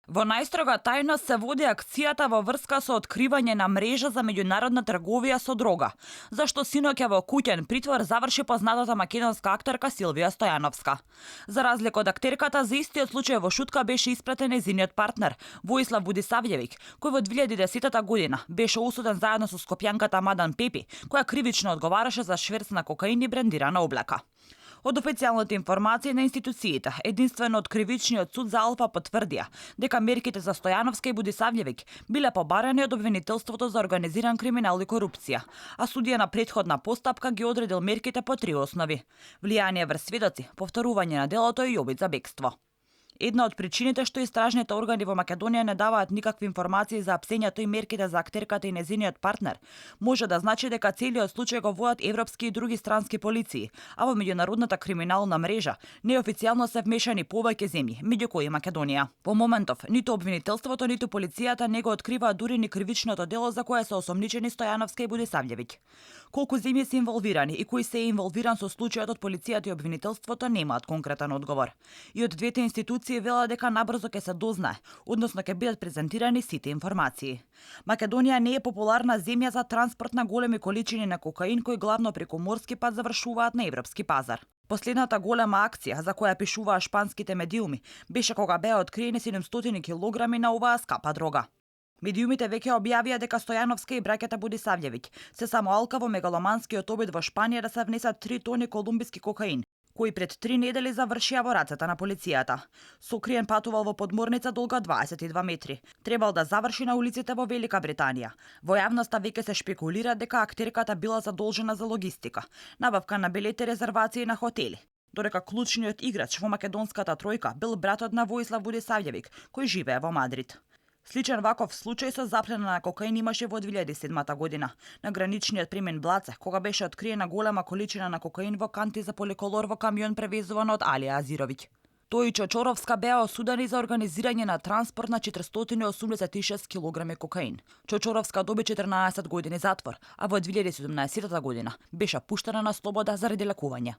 Во најстрога тајност се води акцијата во врска со откривање на мрежа за меѓународна трговија со дрога, зашто синоќа во куќен притвор заврши познатата македонска актерка Силвија Стојановска. За разлика од актерката, за истиот случај во шутка беше испратен нејзиниот партнер Воислав Будисављевиќ, кој во 2010 година беше осуден заедно со скопјанката Мадан Пепи, која кривично одговараше за шверц на кокаин и брендирана облека. Од официјалните информации на институциите, единствено од кривичниот суд за Алфа потврдија дека мерките за Стојановска и Будисављевиќ биле побарани од обвинителството за организиран криминал и корупција, а судија на претходна постапка ги одредил мерките по три основи: влијание врз сведоци, повторување на делото и обид за бегство. Една од причините што истражните органи во Македонија не даваат никакви информации за апсењето и мерките за актерката и незиниот партнер може да значи дека целиот случај го водат европски и други странски полиции, а во меѓународната криминална мрежа неофицијално се вмешани повеќе земји, меѓу кои Македонија. Во моментов, ниту обвинителството, ниту полицијата не го откриваат дури ни кривичното дело за кое се осомничени Стојановска и Будисављевиќ. Колку земји се инволвирани и кои се инволвиран со случајот од полицијата и обвинителството немаат конкретен одговор. И од двете институции велат дека набрзо ќе се дознае, односно ќе бидат презентирани сите информации. Македонија не е популарна земја за транспорт на големи количини на кокаин кои главно преку морски пат завршуваат на европски пазар. Последната голема акција за која пишуваа шпанските медиуми беше кога беа откриени 700 килограми на оваа скапа дрога. Медиумите веќе објавија дека Стојановска и браќата Будисављевиќ се само алка во мегаломанскиот обид во Шпанија да се внесат 3 тони колумбиски кокаин, кои пред 3 недели завршија во рацете на полицијата. Сокриен патувал во подморница долга 22 метри. Требал да заврши на улиците во Велика Британија. Во јавноста веќе се шпекулира дека актерката била задолжена за логистика, набавка на билети, резервации на хотели, додека клучниот играч во македонската тројка бил братот на Воислав Будисављевиќ, кој живее во Мадрид. Сличен ваков случај со заплена на кокаин имаше во 2007 година на граничниот премен Блаце, кога беше откриена голема количина на кокаин во канти за поликолор во камион превезуван од Алија Азировиќ. Тој и Чочоровска беа осудени за организирање на транспорт на 486 килограми кокаин. Чочоровска доби 14 години затвор, а во 2017 година беше пуштена на слобода заради лекување.